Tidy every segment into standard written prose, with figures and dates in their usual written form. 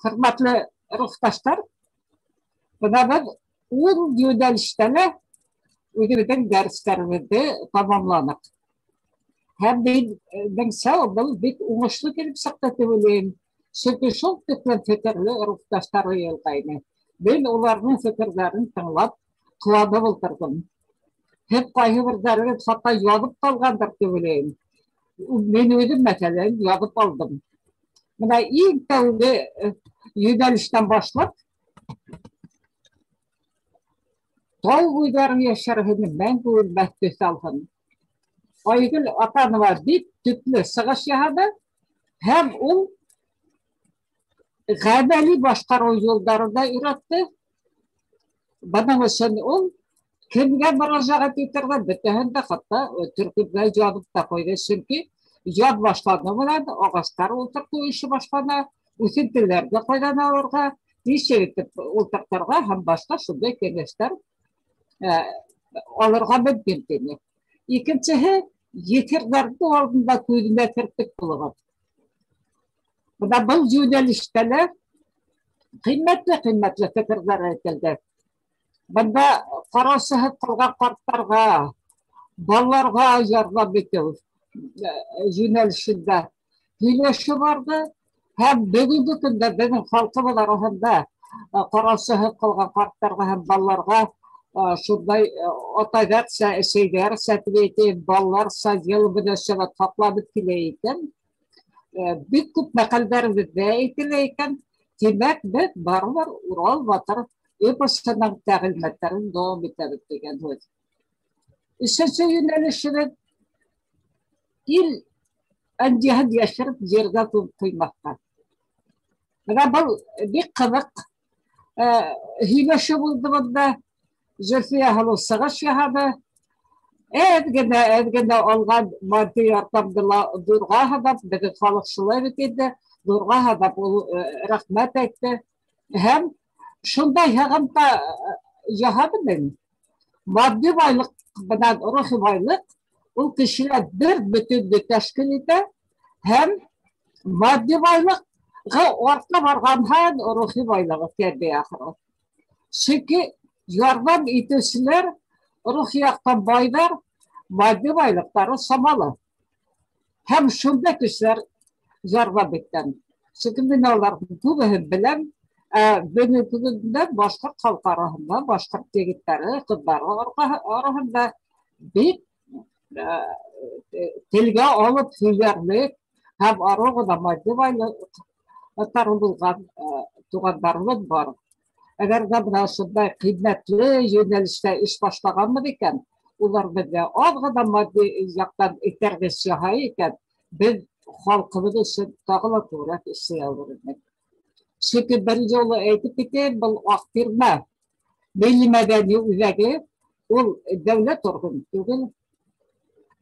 Хөрмәтле рухташтар, бына беҙ 10 йүнәлештә лә үҙебеҙҙең дәрестәребеҙҙе тамамланыҡ. Һәм минеңсә, был бик уңышлы килеп сыҡты тип уйлайым. Сөнки шул тиклем фекерле рухташтар йыйылғайны. Мин уларҙың фекерҙәрен тыңлап, ҡыуанып ултырҙым. Һеҙ ҡайһы берҙәрегеҙ хатта яҙып ҡалғандыр тип уйлайым. Мин үҙем, мәҫәлән, яҙып алдым. Бына иң тәүге йүнәлештән башлап, тау буйҙары йәшәрһен, мәңге үлмәҫ төҫ алһын. Айгөл Атанова бик төплө сығыш яһаны һәм ул ғәмәли башҡарыу юлдарын да өйрәтте. Бының өсөн ул кемгә мөрәжәғәт итергә, бөтәһен дә хатта төркөмгә яҙып та ҡуйҙы. Сөнки яҙ башланыу менән ағастар ултыртыу эше башлана, үҫентеләрҙе ҡайҙан алырға, нисек итеп ултыртырға һәм башҡа шундай кәңәштәр алырға мөмкин тине. Икенсеһе, еҫерҙәрҙең алдында күҙенә керпек булығыҙ. Бына был йүнәлештә лә ҡиммәтле-ҡиммәтле фекерҙәр әйтелде. Бында ҡараусыһыҙ ҡалған ҡарттарға, балаларға ярҙам итеү йүнәлешендә һөйләшеү барҙы. Һәм бөгөнгө көндә беҙҙең халҡыбыҙ араһында ҡараусыһыҙ ҡалған ҡарттарға һәм балаларға шундай атайҙарса, әсәйҙәрсә тип әйтәйем, балаларса йылы мөнәсәбәт һаҡланып килә икән. Бик күп мәҡәлдәребеҙҙә әйтелә икән. Тимәк, беҙ барыбер Урал батыр эпосының тәғлимәттәрен дауам итәбеҙ тигән һүҙ. Өсөнсө йүнәлешебеҙ ил ынйыһын йәшереп ергә ҡуймаҫҡа. Бына был бик ҡыҙыҡ һөйләшеү булды бында. Зөлфиә һылыу сығыш яһаны. Әҙ генә алған матди ярҙамды ла ҙурға һанап, беҙҙең халыҡ шулай бит инде, ҙурға һанап ул рәхмәт әйтте. Һәм шундай һығымта яһаны мин. Матди байлыҡ менән рухи байлыҡ ул кешеләр бер бөтөндө тәшкил итә һәм матди байлыҡҡа арта барған һайын рухи байлығы кәмей ахыры. Сөнки ярҙам итеүселәр рухи яҡтан байҙар, матди байлыҡтары самалы. Һәм шунда кешеләр ярҙам иткән. Сөнки мин уларҙың күбеһен беләм. Бөгөнгө көндә башҡорт халҡы араһында, башҡорт егеттәре, ҡыҙҙары араһында бик телгә алып һөйләрлек һәм арыу ғына матди байлыҡтары булған туғандарыбыҙ бар. Әгәр ҙә бына шундай ҡиммәтле йүнәлештә эш башлағанбыҙ икән, улар беҙгә аҙ ғына матди яҡтан этәргес яһай икән, беҙ халҡыбыҙ өсөн тағы ла күберәк эшләй алыр инек. Сөнки бер юлы әйтеп китәйем, был Аҡтирмә милли мәҙәни үҙәге ул дәүләт органы түгел,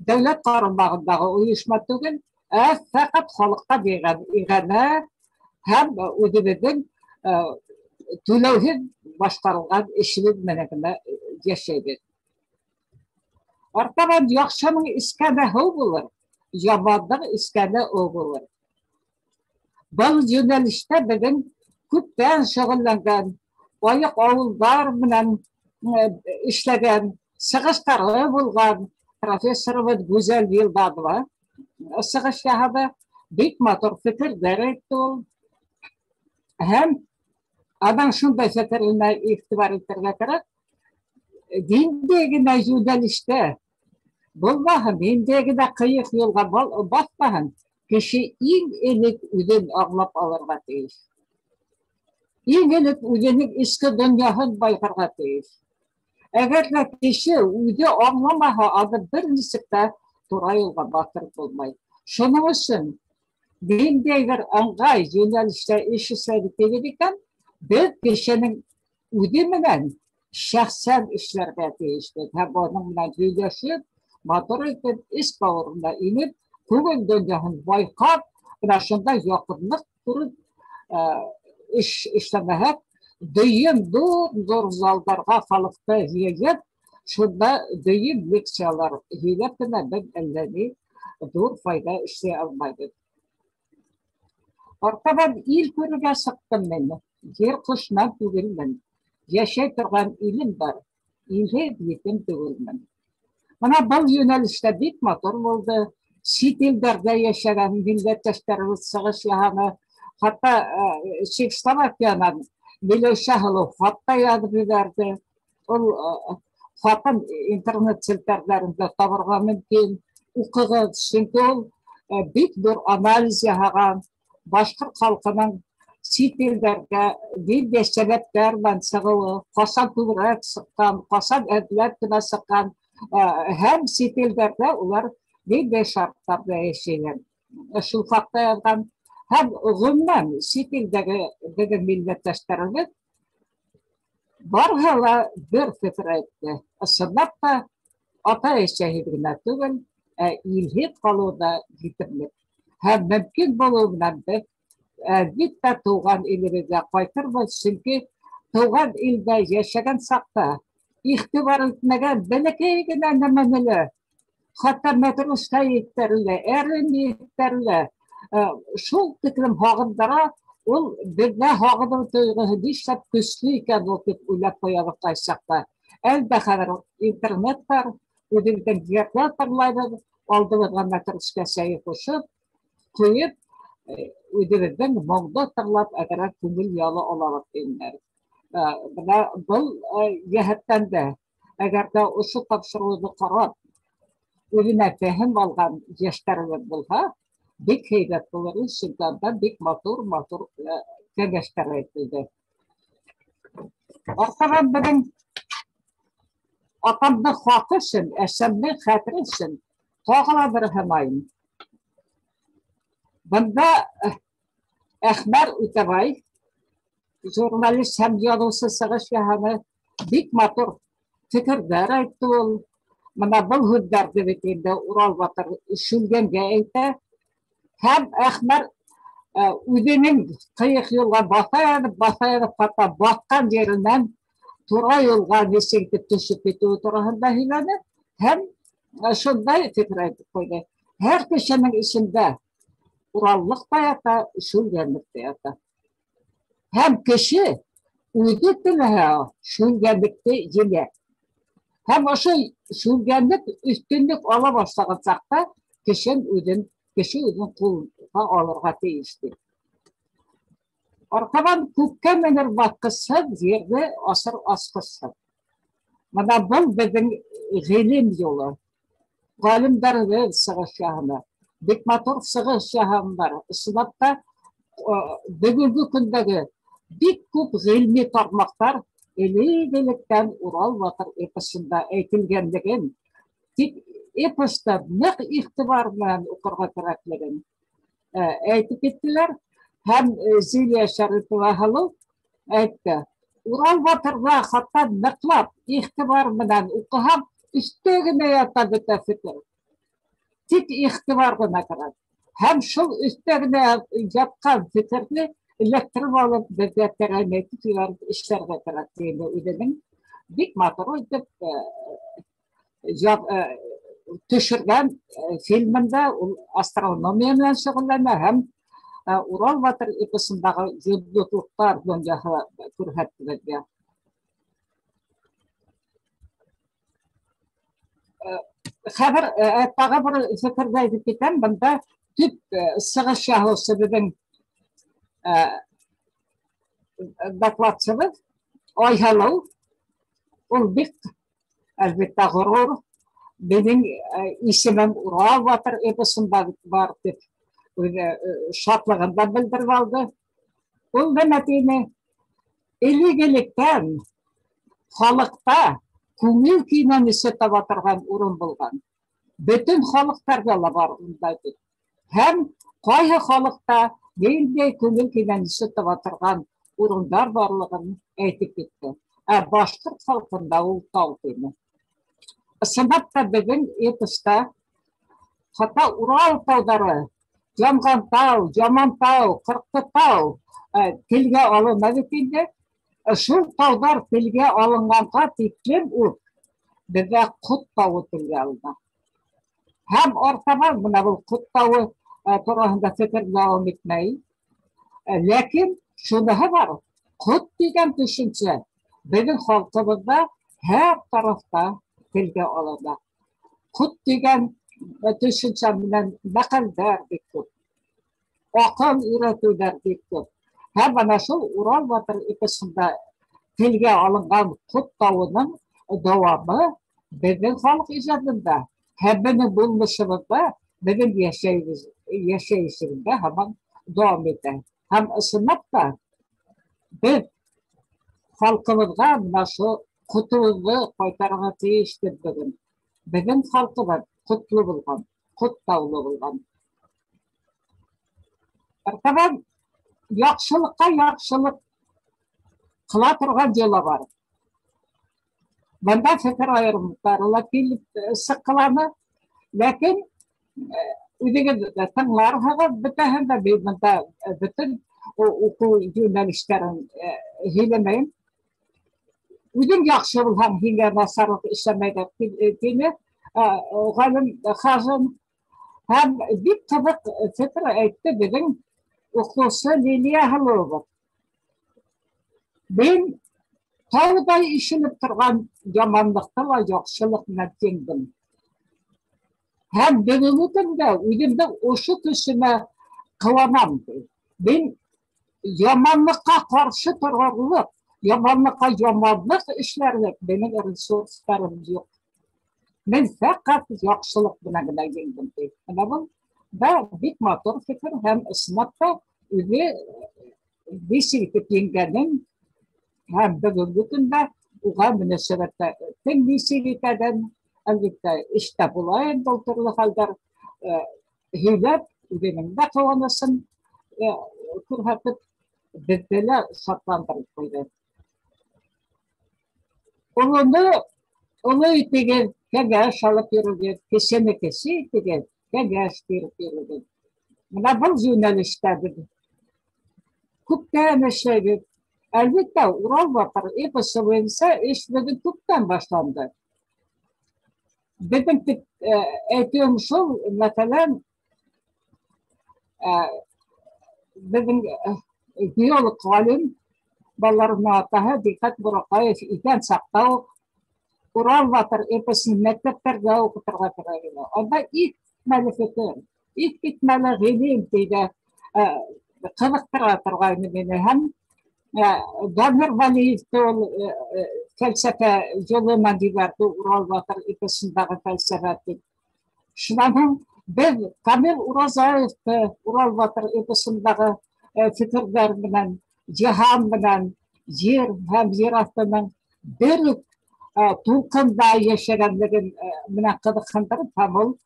дәүләт ҡарамағындағы ойошма түгел, ә фәҡәт халыҡҡа биргән иғәнә һәм үҙебеҙҙең түләүһеҙ башҡарылған эшебеҙ менән генә йәшәйбеҙ. Артабан яҡшының эскәне һыу булыр, ямандың эскәне уй булыр. Был йүнәлештә беҙҙең күптән шөғөлләнгән, айыҡ ауылдар менән эшләгән, сығыштары булған профессорыбыҙ Гүзәл Йылданова сығыш яһаны. Бик матур фекерҙәр әйтте ул. Һәм аның шундай фекеренә иғтибар итергә кәрәк. Ниндәй генә йүнәлештә булмаһын, ниндәй генә ҡыйыҡ юлға баҫмаһын, кеше иң элек үҙен аңлап алырға тейеш. Иң элек үҙенең эске донъяһын байҡарға тейеш. Әгәр ҙә кеше үҙе аңламаһа, аны бер нисек тә тура юлға баҫтырып булмай. Шуның өсөн ниндәйҙер ыңғай йүнәлештә эш эшләйбеҙ тигән икән, беҙ кешенең үҙе менән шәхсән эшләргә тейешбеҙ. Һәм уның менән һөйләшеп, матур итеп, эс бауырына инеп, күңел донъяһын байҡап, бына шундай яҡынлыҡ күреп, эш эшләмәһәк, дөйөм ҙур-ҙур залдарға халыҡты йыйып, шунда дөйөм лекциялар һөйләп кенә беҙ әллә ни ҙур файҙа эшләй алмайбыҙ. Артабан ил күрергә сыҡтым мин, ер ҡошонан түгелмен. Йәшәй торған илем бар, илһеҙ етем түгелмен. Бына был йүнәлештә бик матур булды. Сит илдәрҙә йәшәгән милләттәштәребеҙ сығыш яһаны. Хатта Чехословакиянан Миләүшә һылыу хат та яҙып ебәрҙе. Ул хатын интернет селтәрҙәрендә табырға мөмкин. Уҡығыҙ, сөнки ул бик ҙур анализ яһаған башҡорт халҡының сит илдәргә ниндәй сәбәптәр менән сығыуы, ҡасан күберәк сыҡҡан, ҡасан әҙләп кенә сыҡҡан, һәм сит илдәрҙә улар ниндәй шарттарҙа йәшәгән. Шул хаҡта яҙған. Һәм ғөмүмән сит илдәге беҙҙең милләттәштәребеҙ барыһы ла бер фекер әйтте. Ысынлап та ата-әсәһеҙ генә түгел, ә илһеҙ ҡалыу ҙа етерлек. Һәм мөмкин булыу менән беҙ әлбиттә тыуған илебеҙгә ҡайтырбыҙ, сөнки тыуған илдә йәшәгән саҡта иғтибар итмәгән бәләкәй генә нәмәне лә, хатта мәтрүшкә еттәре лә, әрем еттәре лә шул тиклем һағындыра, ул беҙҙә һағыныу тойғоһо нишләп көслө икән ул тип уйлап ҡуябыҙ ҡайсы саҡта. Әлдә хәҙер интернет бар, үҙебеҙҙең йырҙар тыңлайбыҙ, алдыбыҙға мәтрүшкә сәйе ҡушып, ҡуйып, үҙебеҙҙең моңдо тыңлап, әҙерәк күңел ялы алабыҙ тигәндәр. Бына был йәһәттән дә, әгәр ҙә ошо тапшырыуҙы ҡарап, үҙенә фәһем алған йәштәребеҙ булһа, бик һәйбәт булыр, сөнки анда бик матур-матур кәңәштәр әйтелде. Артабан беҙҙең атамдың хаҡы өсөн, әсәмдең хәтере өсөн тағы ла бер һынайым. Бында Әхмәр Үтәбай, журналист һәм яҙыусы сығыш яһаны, бик матур фекерҙәр әйтте ул. Бына был һүҙҙәрҙе бит инде Урал батыр Шүлгәнгә әйтә. Һәм Әхмәр үҙенең ҡыйыҡ юлға баҫа яҙып, баҫа яҙып, хатта баҫҡан еренән тура юлға нисек итеп төшөп китеүе тураһында һөйләне һәм шундай фекер әйтеп ҡуйҙы. Һәр кешенең эсендә ураллыҡ та ята, шүлгәнлек тә ята. Һәм кеше үҙе теләһә шүлгәнлекте еңә. Һәм ошо шүлгәнлек өҫтөнлөк ала башлаған саҡта кеше үҙен ҡулға алырға тейеш ти. Артабан күккә менер баҫҡысһыҙ, ерҙе асыр асҡысһыҙ. Бына был беҙҙең ғилем юлы. Ғалимдарыбыҙ сығыш яһаны. Бик матур сығыш яһанылар. Ысынлап та бөгөнгө көндәге бик күп ғилми тармаҡтар элек-электән Урал батыр эпосында әйтелгәнлеген, тик эпоста ныҡ иғтибар менән уҡырға кәрәклеген әйтеп киттеләр. Һәм Зилия Шәрипова һылыу әйтте, Урал батырҙа хатта ныҡлап иғтибар менән уҡыһаң, өҫтә генә ята бөтә фекер. Тик иғтибар ғына кәрәк. Һәм шул өҫтә генә ятҡан фекерҙе эләктереп алып, беҙгә тәрәнәйтеп ебәреп эшләргә кәрәк тигән үҙенең бик матур итеп төшөргән фильмында ул астрономия менән шөғөлләнә һәм Урал батыр эпосындағы йондоҙлоҡтар донъяһы күрһәтте беҙгә. Хәҙер тағы бер фекерҙе әйтеп китәм, бында төп сығыш яһаусы беҙҙең докладсыбыҙ Айһылыу. Ул бик әлбиттә ғорур. Беҙҙең исемем Урал батыр эпосында бар тип үҙе шатлығын да белдереп алды. Ул нимә тине? Элек-электән халыҡта күңел кинәнесе таба торған урын булған. Бөтөн халыҡтарҙа ла бар ундай тип. Һәм ҡайһы халыҡта ниндәй күңел кинәнесе таба торған урындар барлығын әйтеп китте. Ә башҡорт халҡында ул тау тине. Ысынлап та беҙҙең эпоста хатта Урал тауҙары, Янған тау, Яман тау, Ҡырҡты тау телгә алына бит инде. Шул тауҙар телгә алынғанға тиклем үк беҙҙә Ҡот тауы телгә алына. Һәм артабан бына был Ҡот тауы тураһында фекер дауам итмәй. Ләкин шуныһы бар, ҡот тигән төшөнсә беҙҙең халҡыбыҙҙа һәр тарафта телгә алына. Ҡот тигән төшөнсә менән мәҡәлдәр бик күп, аҡыл өйрәтеүҙәр бик күп. Һәм бына шул Урал батыр эпосында телгә алынған ҡот тауының дауамы беҙҙең халыҡ ижадында һәм беҙҙең булмышыбыҙҙа, беҙҙең йәшәйешебеҙҙә һаман дауам итә. Һәм ысынлап та беҙ халҡыбыҙға бына шул ҡотобоҙҙо ҡайтарырға тейешбеҙ бөгөн. Беҙҙең халҡыбыҙ ҡотло булған, ҡот таулы булған. Артабан яҡшылыҡҡа яҡшылыҡ ҡыла торған йола бар. Бында фекер айырымдары ла килеп сыҡҡыланы, ләкин үҙегеҙ тыңларһығыҙ бөтәһен дә, мин бында бөтөн уҡыу йүнәлештәрен һөйләмәйем. Үҙең яҡшы булһаң, һиңә насарлыҡ эшләмәйҙәр, тине ғалим Хажин. Һәм бик ҡыҙыҡ фекер әйтте беҙҙең уҡытыусы Лилия Һылыуова. Мин тауҙай ишелеп торған яманлыҡты ла яҡшылыҡ менән тиңдем. Һәм бөгөнгө көндә үҙемдең ошо көсөмә ҡыуанам. Мин яманлыҡҡа ҡаршы торғанлыҡ, яманлыҡҡа яманлыҡ эшләрлек минең ресурстарым юҡ. Мин фәҡәт яҡшылыҡ менән генә еңдем, ти. Бына был да бик матур фекер һәм ысынлап та үҙе нисек итеп еңгәнен һәм бөгөнгө көндә уға мөнәсәбәттә кем нисек икәнен, әлбиттә, эштә була инде ул төрлө хәлдәр, һөйләп, үҙенең дә ҡыуанысын күрһәтеп, беҙҙе лә шатландырып ҡуйҙы. Олоно оло итегеҙ, кәңәш алып йөрөгөҙ, кесене кесе итегеҙ, кәңәш биреп йөрөгөҙ. Бына был йүнәлештә беҙ күптән эшләйбеҙ. Әлбиттә, Урал батыр эпосы буйынса эш беҙҙең күптән башланды. Беҙҙең тик әйтеүем шул, мәҫәлән, беҙҙең геолог ғалим, балаларының атаһы Диҡәт Бураҡаев иҫән саҡта уҡ Урал батыр эпосын мәктәптәрҙә уҡытырға кәрәк ине. Унда иҫ китмәле фекер, иҫ китмәле ғилем тейҙә ҡыҙыҡтыра торғайны мине. Һәм Дамир Вәлиевте ул фәлсәфә юлынан ебәрҙе, Урал батыр эпосындағы фәлсәфә тип. Шунан һуң беҙ Камил Уразаевты Урал батыр эпосындағы фекерҙәр менән, йыһан менән, ер һәм ер аҫтының бер үк тулҡында йәшәгәнлеген менән ҡыҙыҡһындырып, һәм ул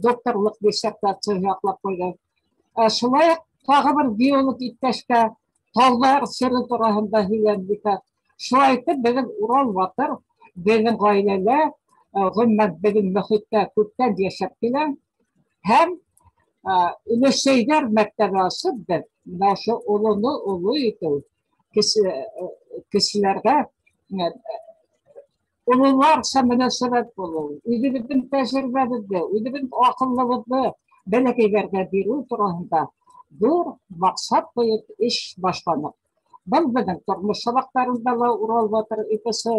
докторлыҡ диссертацияһы яҡлап ҡуйҙы. Шулай уҡ тағы бер геолог иптәшкә тауҙар сере тураһында һөйләнде. Шулай итеп, беҙҙең Урал батыр беҙҙең ғаиләлә, ғөмүмән беҙҙең мөхиттә күптән йәшәп килә. Һәм өләсәйҙәр мәктәбе асып, беҙ бына ошо олоно оло итеү, кешеләргә ололарса мөнәсәбәт булыу, үҙебеҙҙең тәжрибәбеҙҙе, үҙебеҙҙең аҡыллыбыҙҙы бәләкәйҙәргә биреү тураһында ҙур маҡсат ҡуйып эш башланыҡ. Был беҙҙең тормош сабаҡтарында ла Урал батыр эпосы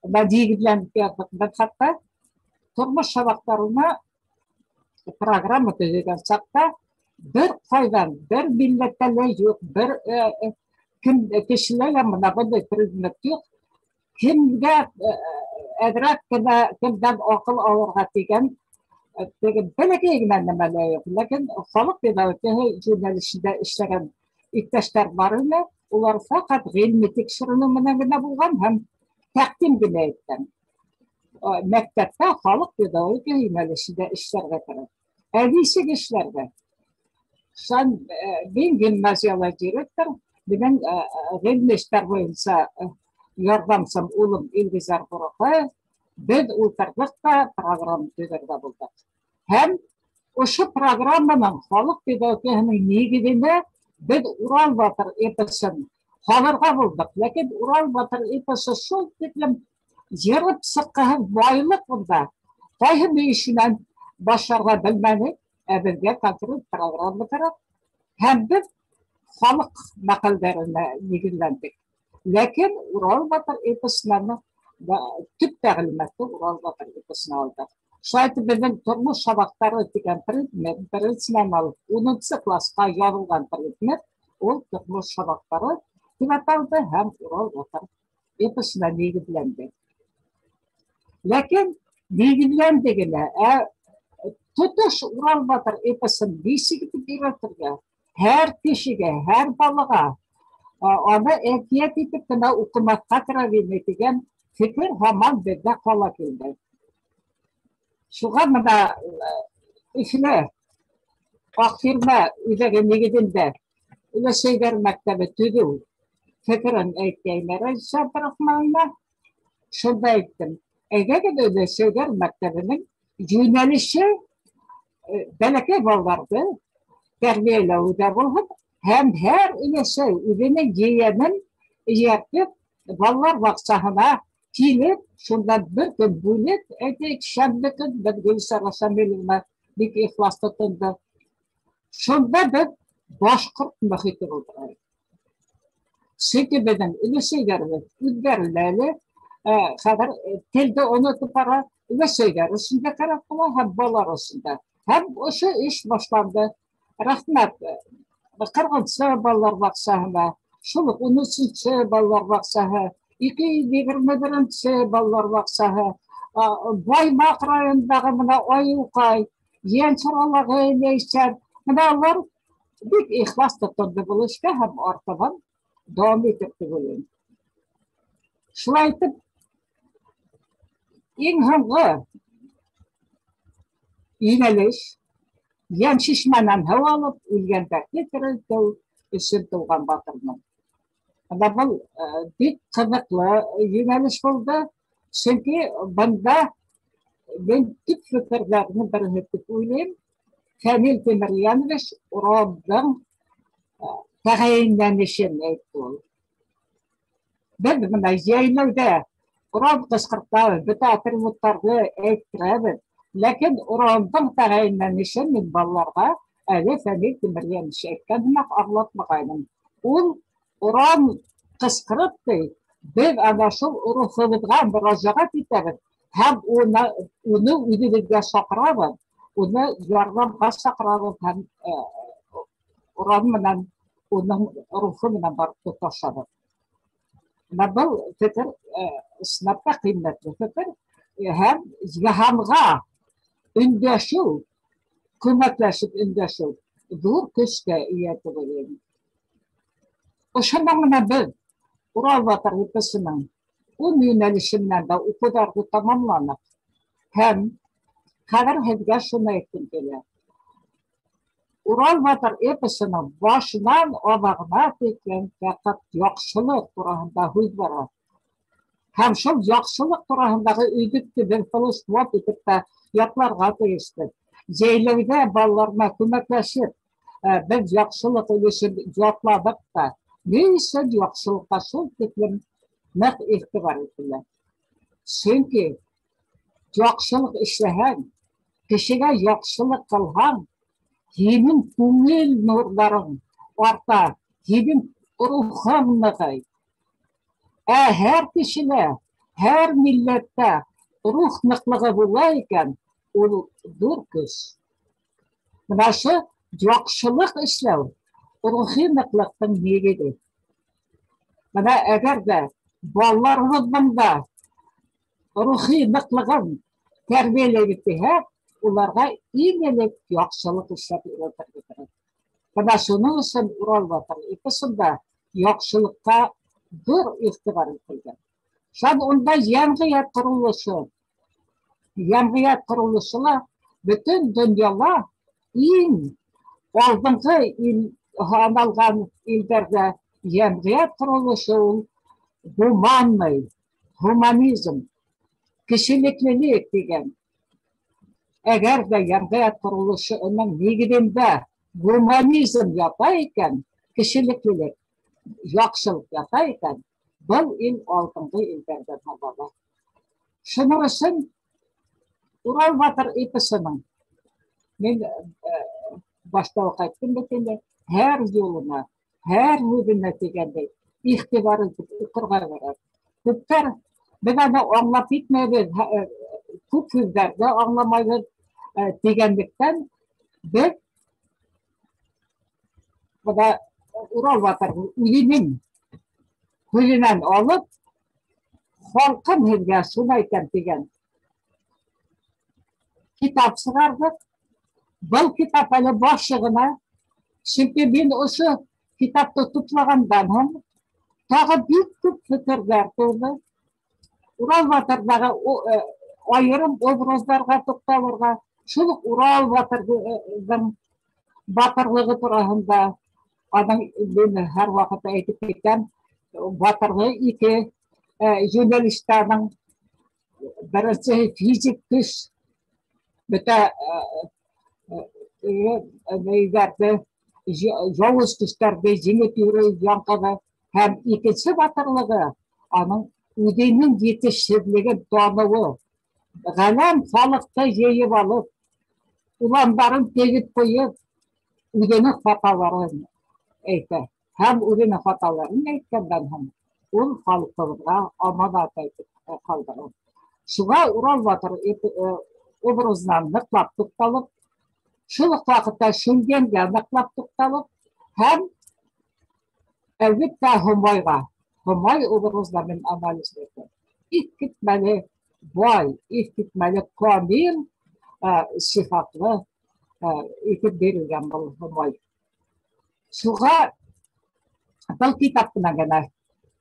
нигеҙләнеп яҙҙыҡ. Беҙ хатта тормош сабаҡтарына программа төҙөгән саҡта бер ҡайҙан, бер милләттә лә юҡ, бер кем кешелә лә бына бындай предмет юҡ. Кемгә әҙерәк кенә кемдән аҡыл алырға тигән теге бәләкәй генә нәмә лә юҡ. Ләкин халыҡ педагогикаһы йүнәлешендә эшләгән иптәштәр бар ине. Улар фәҡәт ғилми тикшеренеү менән генә булған һәм тәҡдим генә иткән. Мәктәптә халыҡ педагогикаһы йүнәлешендә эшләргә кәрәк. Ә нисек эшләргә? Мин гимназияла директор, минең ғилми эштәр буйынса ярҙамсым улым Илгизәр Бураҡаев, беҙ ултырҙыҡ та программа төҙөргә булдыҡ. Һәм ошо программаның халыҡ педагогикаһының нигеҙенә беҙ Урал батыр эпосын һалырға булдыҡ. Ләкин Урал батыр эпосы шул тиклем йырып сыҡҡыһыҙ байлыҡ унда. Ҡайһы мөйөшөнән башларға белмәнек, ә беҙгә конкрет программа кәрәк. Һәм беҙ Халыҡ мәҡәлдәренә нигеҙләндек. Ләкин Урал батыр эпосынан төп тәғлимәтте Урал батыр эпосына алдыҡ. Шулай итеп, беҙҙең тормош һабаҡтары тигән предмет беренсенән алып 10-нсы класҡа яҙылған предмет, ул тормош һабаҡтары тип аталды һәм Урал батыр эпосына нигеҙләнде. Ләкин нигеҙләнде генә, ә тотош Урал батыр эпосын нисек итеп өйрәтергә? Һәр кешегә, һәр балаға аны әкиәт итеп кенә уҡымаҫҡа кәрәк ине тигән фекер һаман беҙҙә ҡала килде. Шуға бына Өфөлә Аҡтирмә үҙәге нигеҙендә өләсәйҙәр мәктәбе төҙөү фекерен әйткәйне Рәйсә Абдрахмановна. Шунда әйттем: әйҙәгеҙ, өләсәйҙәр мәктәбенең йүнәлеше бәләкәй балаларҙы тәрбиәләү ҙә булһын, һәм һәр өләсәй үҙенең ейәнен эйәртеп, балалар баҡсаһына килеп, шундан бер көн бүлеп, әйтәйек, шәмбе көн, беҙ Гөлсара Шамиловна бик ихлас тотондо. Шунда беҙ башҡорт мөхите булдырайыҡ. Сөнки беҙҙең өләсәйҙәребеҙ үҙҙәре лә әле хәҙер телде онотоп бара, өләсәйҙәр өсөн дә кәрәк була һәм балалар өсөн дә. Һәм ошо эш башланды. Рәхмәт 40-нсы балалар баҡсаһына, шул уҡ 13-нсө балалар баҡсаһы, 221-нсе балалар баҡсаһы, Баймаҡ районындағы бына Айыуҡай, Йәнсуралағы Ләйсән, бына улар бик ихлас тотондо был эшкә һәм артабан дауам итер тип уйлайым. Шулай итеп, иң һуңғы йүнәлеш йән шишмәнән һыу алып, үлгәндәрҙе терелтеү өсөн тыуған батырмын. Бына был бик ҡыҙыҡлы йүнәлеш булды, сөнки бында мин төп фекерҙәрҙең береһе тип уйлайым. Фәнил Тимерйәнович Уралдың тәғәйенләнешен әйтте ул. Беҙ бына йәйләүҙә Урал ҡысҡыртабыҙ, бөтә атрибуттарҙы әйттерәбеҙ, ләкин Уралдың тәғәйенләнешен мин балаларға әле Фәнил Тимерйәнович әйткән һымаҡ аңлатмағайным. Ул Урал ҡысҡырып ти, беҙ ана шул рухыбыҙға мөрәжәғәт итәбеҙ һәм уны үҙебеҙгә саҡырабыҙ, уны ярҙамға саҡырабыҙ һәм Урал менән уның рухы менән барып тоташабыҙ. Бына был фекер ысынлап та ҡиммәтле фекер һәм йыһанға өндәшеү, күмәкләшеп өндәшеү ҙур көскә эйә тип уйлайым. Ошоноң менән беҙ Урал батыр эпосының ун йүнәлеше менән дә уҡыуҙарҙы тамамланыҡ. Һәм хәҙер һеҙгә шуны әйткем килә. Урал батыр эпосының башынан аҙағына тиклем фәҡәт яҡшылыҡ тураһында һүҙ бара. Һәм шул яҡшылыҡ тураһындағы өйҙөктө беҙ флешмоб итеп тә ятларға тейешбеҙ. Йәйләүҙә балаларына күмәкләшеп, беҙ яҡшылыҡ өлөшөн ятланыҡ та, ни өсөн яҡшылыҡҡа шул тиклем ныҡ иғтибар ителә? Сөнки яҡшылыҡ эшләһәң, кешегә яҡшылыҡ ҡылһаң, һинең күңел нурҙарың арта, һинең рухың нығый. Ә һәр кешелә, һәр милләттә рух ныҡлығы була икән, ул ҙур көс. Бына ошо яҡшылыҡ эшләү рухи ныҡлыҡтың нигеҙе. Бына әгәр ҙә балаларыбыҙҙың да рухи ныҡлығын тәрбиәләйбеҙ тиһәк, уларға иң элек яҡшылыҡ эшләп өйрәтергә кәрәк. Бына шуның өсөн Урал батыр эпосында яҡшылыҡҡа ҙур иғтибар ителгән. Шунан унда йәмғиәт ҡоролошо, йәмғиәт ҡоролошо ла бөтөн донъяла иң алдынғы ил һаналған илдәрҙә йәмғиәт ҡоролошо ул гуманный, гуманизм, кешелеклелек тигән. Әгәр ҙә йәмғиәт ҡоролошоноң нигеҙендә гуманизм ята икән, кешелеклелек, яҡшылыҡ ята икән, был ил алдынғы илдәрҙән һанала. Шуның өсөн Урал батыр эпосының мин башта уҡ әйттем бит инде, һәр юлына Һәр һүҙенә тигәндәй иғтибар итеп уҡырға кәрәк. Күптәр беҙ аны аңлап етмәйбеҙ, күп һүҙҙәрҙе аңламайбыҙ тигәнлектән беҙ бына Урал батыр үҙенең һүҙенән алып, халҡым һеҙгә шуны әйтәм тигән китап сығарҙыҡ. Был китап әле башы ғына, сөнки мин ошо китапты туплағандан һуң тағы бик күп фекерҙәр тыуҙы. Урал батырҙағы айырым образдарға туҡталырға, шул уҡ Урал батырҙың батырлығы тураһында аның мин һәр ваҡытта әйтеп китәм, батырлығы ике йүнәлештә аның. Беренсеһе физик көс, бөтә нейҙәрҙе, яуыз көстәрҙе еңеп йөрөй яңғыҙы. Һәм икенсе батырлығы аның үҙенең етешһеҙлеген таныуы, ғәләм халыҡты йыйып алып, уландарын тегеп ҡуйып, үҙенең хаталарын әйтә. Һәм үҙенең хаталарын әйткәндән һуң ул халҡыбыҙға аманат әйтеп ҡалдыра. Шуға Урал батыр образына ныҡлап туҡталып, шул уҡ ваҡытта Шүлгәнгә ныҡлап туҡталып, һәм әлбиттә Һомайға, Һомай образына мин анализ итәм. Иҫ китмәле бай, иҫ китмәле камил сифатлы итеп бирелгән был Һомай. Шуға был китап менән генә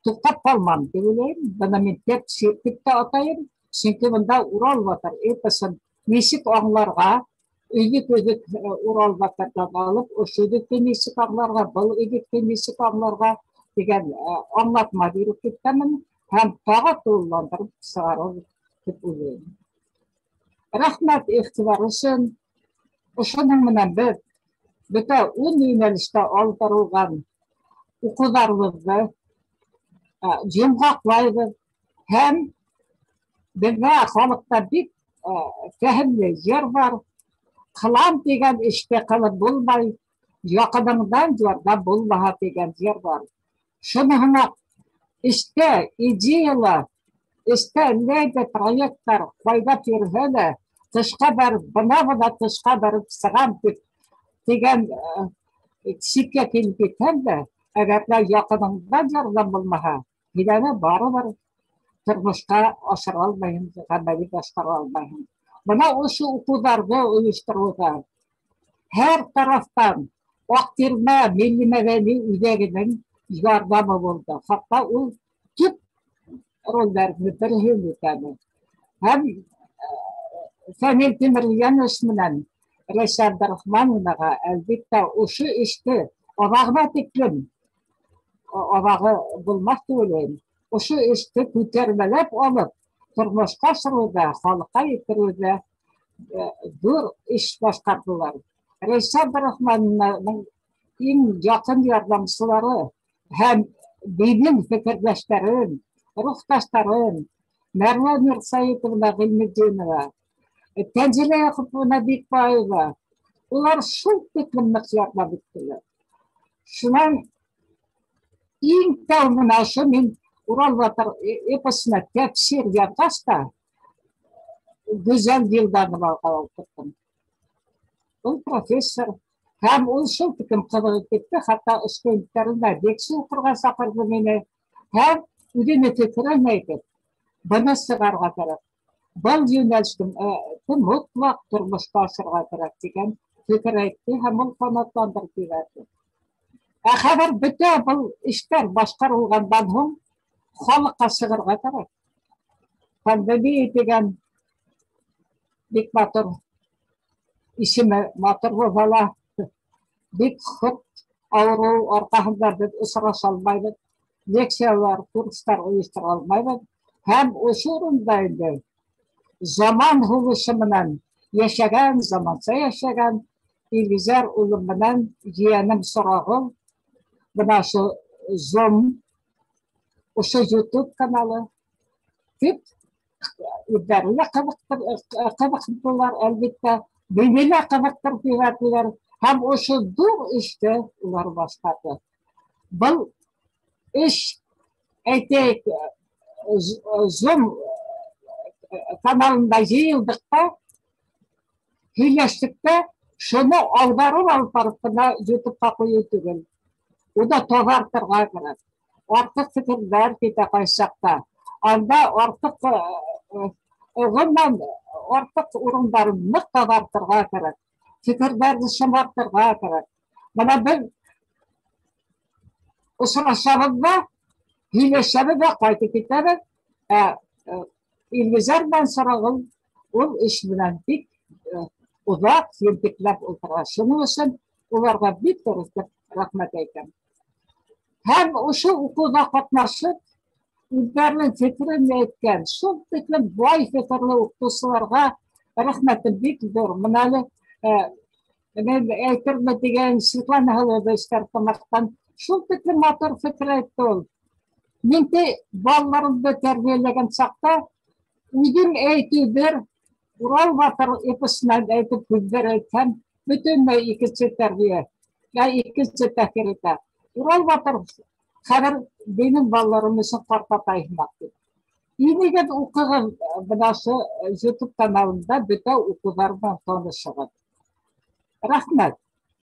туҡтап ҡалмам тип уйлайым. Быны мин тәфсир тип тә атайым. Сөнки бында Урал батыр эпосын нисек аңларға, өҙөк-өҙөк Урал батырҙан алып, ошо өҙөктө нисек аңларға, был өҙөктө нисек аңларға тигән аңлатма биреп киткәнмен һәм тағы тулыландырып сығарыр тип уйлайым. Рәхмәт иғтибар өсөн. Ошоноң менән беҙ бөтә ун йүнәлештә алып барылған уҡыуҙарыбыҙҙы йомғаҡлайбыҙ һәм беҙҙә халыҡта бик фәһемле йыр бар. Ҡылам тигән эште ҡылып булмай, яҡыныңдан ярҙам булмаһа тигән йыр бар. Шуныһына эштә идеялар, эштә ниндәй проекттар ҡайҙа йөрөһә лә, тышҡа барып, бына-бына тышҡа барып сығам тип тигән сиккә килеп етһәң дә, әгәр ҙә яҡыныңдан ярҙам булмаһа, һин аны барыбер тормошҡа ашыра алмайһың, ғәмәли башҡара алмайһың. Бына ошо уҡыуҙарҙы ойоштороуҙа һәр тарафтан Аҡтирмә милли мәҙәни үҙәгенең ярҙамы булды. Хатта ул төп ролдәрҙең береһен үтәне. Һәм Фәнил Тимерйәнович менән Рәйсә Абдрахмановнаға әлбиттә ошо эште аҙағына тиклем, аҙағы булмаҫ тип уйлайым, ошо эште күтәрмәләп алып тормошҡа ашырыуҙа, халыҡҡа еткереүҙә ҙур эш башҡарҙылар. Рәйсә Абдрахмановнаның иң яҡын ярҙамсылары һәм минең фекерҙәштәрем, рухташтарым Мәрүә Мирсәйетовна Ғилметдинова, Тәнзилә Яҡуповна Бикбаева, улар шул тиклем ныҡ ярҙам иттеләр. Шунан иң тәү бына ошо мин Урал батыр эпосына тәфсир яҙғас та Гүзәл Вилдановаға ултырттым. Ул профессор һәм ул шул тиклем ҡыҙығып китте, хатта студенттарына лекция уҡырға саҡырҙы мине һәм үҙенең фекерен әйтеп, быны сығарырға кәрәк, был йүнәлеште мотлаҡ тормошҡа ашырырға кәрәк тигән фекер әйтте һәм ул ҡанатландырып ебәрҙе. Ә хәҙер бөтә был эштәр башҡарылғандан һуң халыҡҡа сығырға кәрәк. Пандемия тигән бик матур исеме матур булһа ла, бик хот ауырыу арҡаһында беҙ осраша алмайбыҙ, лекциялар, курстар ойоштора алмайбыҙ. Һәм ошо урында инде заман һулышы менән йәшәгән, заманса йәшәгән Илгизәр улым менән ейәнем Сорағол бына ошо Zoom, ошо YouTube каналы тип үҙҙәре лә ҡыҙыҡтылар, әлбиттә, мине лә ҡыҙыҡтырып ебәрҙеләр. Һәм ошо ҙур эште улар башҡарҙы. Был эш, әйтәйек, Zoom каналында йыйылдыҡ та, һөйләштек тә, шуны ауҙарып алып барып ҡына YouTubeҡа ҡуйыу түгел. Уны таҙартырға кәрәк. Артыҡ фекерҙәр китә ҡайсы саҡта. Анда артыҡ, ғөмүмән, артыҡ урындарын ныҡ таҙартырға кәрәк. Фекерҙәрҙе шымартырға кәрәк. Бына беҙ осрашабыҙ ҙа, һөйләшәбеҙ ҙә ҡайтып китәбеҙ. Ә Илгизәр менән Сарағыл ул эш менән бик оҙаҡ ентекләп ултыра. Шуның өсөн уларға бик ҙур итеп рәхмәт әйтәм. Һәм ошо уҡыуҙа ҡатнашып, үҙҙәренең фекерен әйткән, шул тиклем бай фекерле уҡытыусыларға рәхмәтем бик ҙур. Бына әле мин әйтермен тигән Светлана Һылыуҙы Стәрлетамаҡтан шул тиклем матур фекер әйтте ул. Мин те балаларымды тәрбиәләгән саҡта үҙем әйтеү бер, Урал батыр эпосынан әйтеп һүҙҙәр әйтһәм, бөтөнләй икенсе тәрбиә, я икенсе тәьҫир итә. Урал батыр хәҙер минең балаларым өсөн ҡартатай һымаҡ тип. Инегеҙ, уҡығыҙ, бына ошо YouTube каналында бөтә уҡыуҙар менән танышығыҙ. Рәхмәт.